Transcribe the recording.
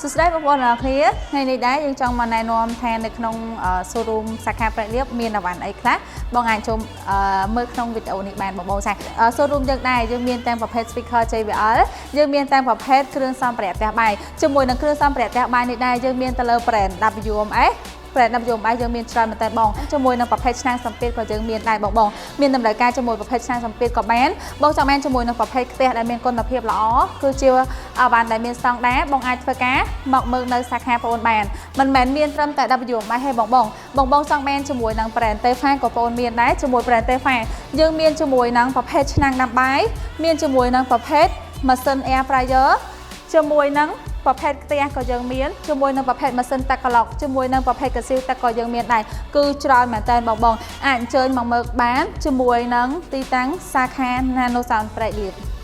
សួស្តីបងប្អូនទាំងអស់គ្នា។ថ្ងៃនេះដែរយើងចង់មកណែនាំថានៅក្នុង showroom សាខាព្រែកលៀបមានអីវ៉ាន់អីខ្លះបងអាចចូលមើលក្នុងវីដេអូនេះបានបងប្អូនចា showroom យើងដែរយើងមានទាំងប្រភេទ speaker JBL យើងមានទាំងប្រភេទគ្រឿងសម្ភារៈផ្ទះបាយជាមួយនឹងគ្រឿងសម្ភារៈផ្ទះបាយនេះដែរយើងមានទៅលើ brand WMS brand WMS យើងមានច្រើនមែនតើបងជាមួយនឹងប្រភេទឆ្នាំងសំពៀតក៏យើងមានដែរបងបងមានតម្រូវការជាមួយប្រភេទឆ្នាំងសំពៀតក៏បានបងចង់បានជាមួយនឹងប្រភេទខ្ទះដែលមានគុណភាពល្អគឺជាអវ៉ាន់ដែលមានស្តង់ដារបងអាចធ្វើការមកមើលនៅសាខាបងអូនបានមិនមែនមានត្រឹមតែ WMS ទេបងបងបងបងចង់បានជាមួយនឹង brand Tefal ក៏បងអូនមានដែរជាមួយ brand Tefal យើងមានជាមួយនឹងប្រភេទឆ្នាំងដាំបាយមានជាមួយនឹងប្រភេទម៉ាស៊ីន air fryer ជាមួយនឹងប្រភេទខ្ទះក៏យើងមានជាមួយនឹងប្រភេទម៉ាស៊ីនទឹកក្លុកជាមួយនឹងប្រភេទកាស៊ីវទឹកក៏យើងមានដែរគឺច្រើនមែនតើបងបងអាចអញ្ជើញមកមើលបានជាមួយនឹងទីតាំងសាខា Nano Sound ព្រែកលៀប។